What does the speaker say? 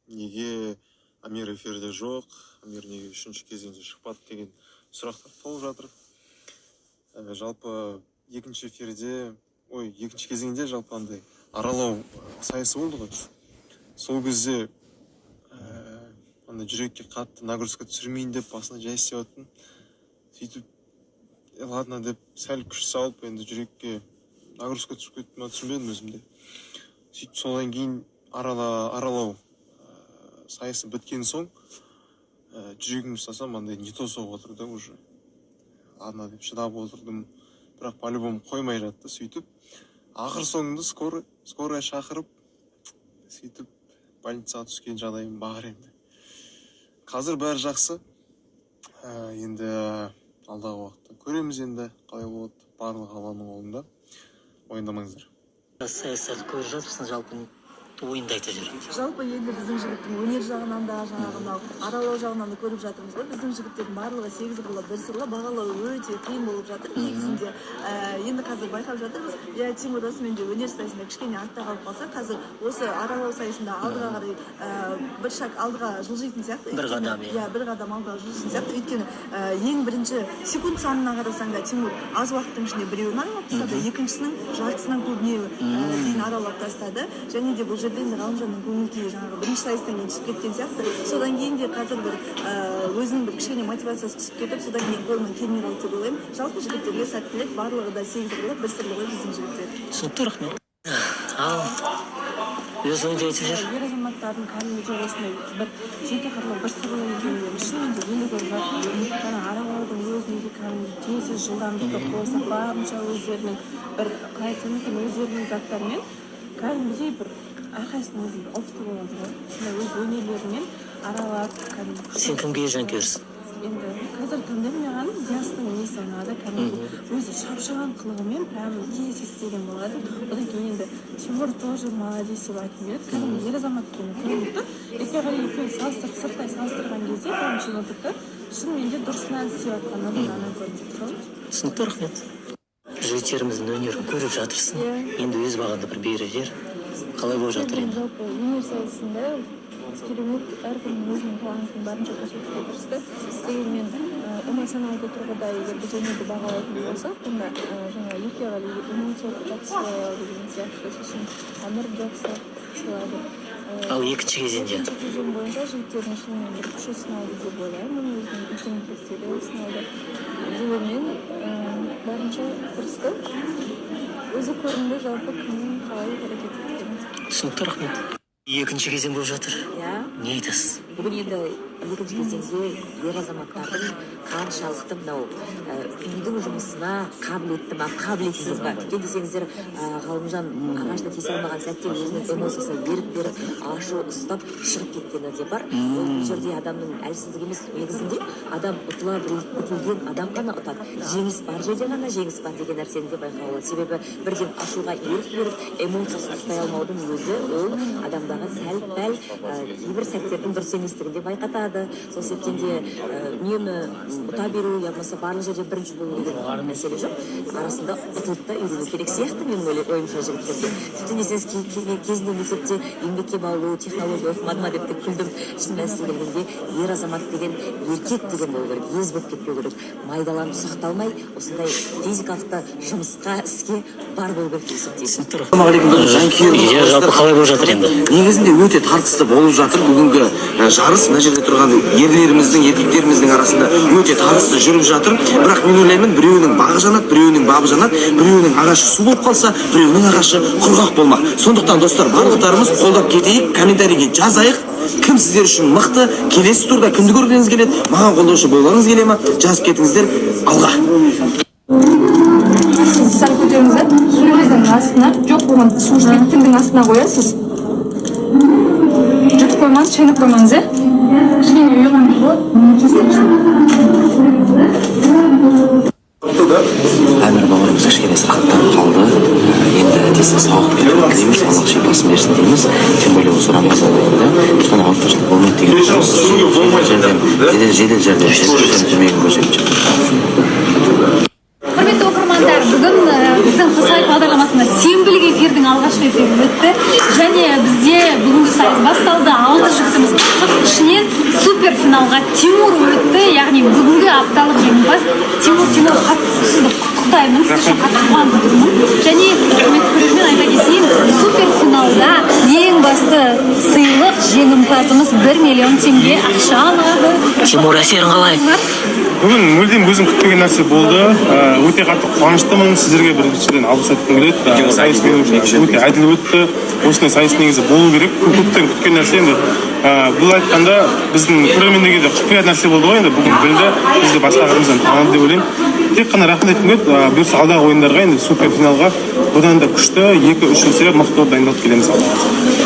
Неге Амир эфирде жоқ, Амир неге үшінші кезеңде шықпады деген сұрақтар толып жатыр. Жалпы екінші эфирде, ой, екінші кезеңде жалпы андай аралау сайысы болды ғой. Сол кезде андай жүрекке қатты нагрузка түсірмейін деп басында жай істеп жаттым. Сөйтіп ладно деп сәл күш салып, енді жүрекке нагрузка түсіп кетті ма, түсінбедім өзім де. Сөйтіп содан кейін аралау сайысы біткен соң жүрегімді ұстасам, андай не то соғып отыр да уже. Ладно деп шыдап отырдым, бірақ по любому қоймай жатты. Сөйтіп ақыр соңында скорая шақырып, сөйтіп больницаға түскен жағдайым бар. Енді қазір бәрі жақсы. Енді алдағы уақытта көреміз енді қалай болады, барлығы Алланың қолында, уайымдамаңыздар. Саясатты көріп жатырсың, жалпы ойыңды айта жібер. Жалпы енді біздің жігіттің өнер жағынан да, жаңағы мынау аралау жағынан да көріп жатырмыз ғой. Біздің жігіттердің барлығы сегіз қырлы, бір сырлы, бағалау өте қиын болып жатыр негізінде. Енді қазір байқап жатырмыз, иә, Тимур расымен де өнер сайысында кішкене артта қалып қалса, қазір осы аралау сайысында алдыға қарай бір шаг алдыға жылжитын сияқты. Бір Өйткені- қадам, иә. Иә, бір қадам алдыға жылжитын сияқты, өйткені ең бірінші секунд санына қарасаң да, Тимур аз уақыттың ішінде біреуін аралап тастады, екіншісінің жартысынан көбіне дейін аралап тастады. Және де бұл жерде енді Ғалымжанның көңіл күйі жаңағы бірінші сайыстан кейін түсіп кеткен сияқты. Содан кейін де қазір бір өзінің бір кішкене мотивациясы түсіп кетіп, содан кейін қолынан келмей қалды деп ойлаймын. Жалпы жігіттерге сәттілік! Барлығы да сегіз қырлы, бір сырлы ғой біздің жігіттер. Түсінікті, рахмет. Ал өз ойыңды айтып жібер. Ер азаматтардың кәдімгідей осындай бір жеті қырлы, бір сырлы екендерін шынымен де енді көріп жатырмын. Жаңа аралаудың өзінде де кәдімгідей тез, жылдамдықты қосып, барынша өздерінің бір, қалай айтсам екен, өздерінің заттарымен кәдімгідей бір әрқайсысының өзінің бір опыты болады ғой, сондай өз өнерлерімен аралап кәдімгі күшті. Сен кімге жанкүйерсің? Енді қазір таңда маған Диастың несі ұнады, кәдімгідей өзі шапшаң қылығымен прям тез істеген болады. Одан кейін енді Тимур тоже молодец деп айтқым келеді, кәдімгі ер азамат екені көрініп тұр. Еркеғали екеуін салыстырып, сырттай салыстырған кезде прям Тимурдікі шынымен де дұрысынан істеп жатқаны мынаны көрініп тұр сол. Түсінікті, рахмет. Жігіттеріміздің өнерін көріп жатырсың. Иә. Енді өз бағаңды бір беріп жібер, қалай болып жатыр енді? Жалпы өнер сайысында керемет, әркімнің өзінің талантын барынша көрсетуге тырысты. Дегенмен эмоционалды тұрғыда егер біз өнерді бағалайтын болсақ, онда жаңа Еркеғали эмоция жақсы сыйлай алды деген сияқты, сосын Әмір жақсы сыйлады. Ал екінші кезеңде? Екінші кезең бойынша жігіттердің шынымен бір күші сыналды деп ойлаймын, өзінің икемділіктері сыналды. Дегенмен барынша тырысты, өзі көрінді жалпы кімнің қалай әрекет еткені. Түсінікті, рахмет. Екінші кезең болып жатыр. Иә. Не айтасыз? Бүгін енді екінші кезеңде ер азаматтардың қаншалықты мынау үйдің жұмысына қабілетті ма, қабілетсіз ба? Тіптен десеңіздер, Ғалымжан ағашты кесе алмаған сәтте өзінің эмоциясына ерік беріп, ашу ұстап шығып кеткені де бар. Ол бұл жерде адамның әлсіздігі емес. Негізінде адам ұтыла білген адам ғана ұтады. Жеңіс бар жерде ғана жеңіс бар деген нәрсені де байқауға болады, себебі бірден ашуға ерік беріп, эмоциясын ұстай алмаудың өзі ол адамдағы сәл пәл кейбір сәттердің дұрыс еместігін де байқатады. Сол себептен де үнемі ұта беру я болмаса барлық жерде бірінші болу деген мәселе жоқ, арасында ұтылып та үйрену керек сияқты менің ойымша жігіттерге. Тіптен десеңіз, кезінде мектепте еңбекке баулу, технология оқымады ма деп те күлдім. Шын мәнісіне келгенде, ер азамат деген, еркек деген болу керек, ез болып кетпеу керек, майдаланып ұсақталмай, осындай физикалық та жұмысқа, іске бар болу керек деп есептеймін. Түсінікті. Ассалаумағалейкум, жанкүйер. Иә, жалпы қалай болып жатыр енді? Негізінде өте тартысты болып жатыр бүгінгі жарыс. Мына жерде тұрған ерлеріміздің, еркектеріміздің арасында өте тартысты жүріп жатыр. Бірақ мен ойлаймын, біреуінің бағы жанады, біреуінің бабы жанады. Біреуінің ағашы су болып қалса, біреуінің ағашы құрғақ болмақ. Сондықтан, достар, барлықтарымыз қолдап кетейік, комментарийге жазайық, кім сіздер үшін мықты, келесі турда кімді көргіңіз келеді, маған қолдаушы болғыңыз келе ма, жазып кетіңіздер. Алға! Сіз сәл көтеріңіз да, сөздің астына жоқ болған су ішпейді, тілдің астына қоясыз. Жұтып қоймаңыз, шайнап қоймаңыз, иә, кішкене ұйыған болады. Ничего страшного. Әмір бауырымыз кішкене сырқаттанып қалды. Енді тез сауығып кетуін тілейміз, Аллах шипасын берсін дейміз. Тем более осы Рамазан айында ешқандай ауыртпашылық болмайды деген ойдамыз. Жедел жәрдем, жедел жәрдем көмегін көрсетіп жатыр. Құрметті оқырмандар, бүгін біздің «Қосайық» бағдарламасында сенбілік эфирдің алғашқы эфирі өтті және бізде бүгінгі сайыс басталды. Алты жігітіміз жеңімпаз Тимур. Тимур, қатты сізді құттықтаймын, сіз үшін қатты қуанып тұрмын. Және, құрметті көрермен, айта кетейін, супер финалда ең басты сыйлық, жеңімпазымыз 1 миллион теңге ақша алады. Тимур, әсерің қалай? Бүгін мүлдем өзім күтпеген нәрсе болды. Өте қатты қуаныштымын. Сіздерге біріншіден алғыс айтқым келеді. Сайыс, менің ойымша, өте әділ өтті. Осындай сайыс негізі болу керек. Көптен күткен нәрсе енді. Бұл айтқанда, біздің көрермендерге де құпия нәрсе болды ғой. Енді бүгін білді, бізді басқа қырымыздан таныды деп ойлаймын. Тек қана рахмет айтқым келеді. Бұйырса, алдағы ойындарға, енді супер финалға бұдан да күшті, екі үш есе мықты болып дайындалып келеміз, Алла қаласа.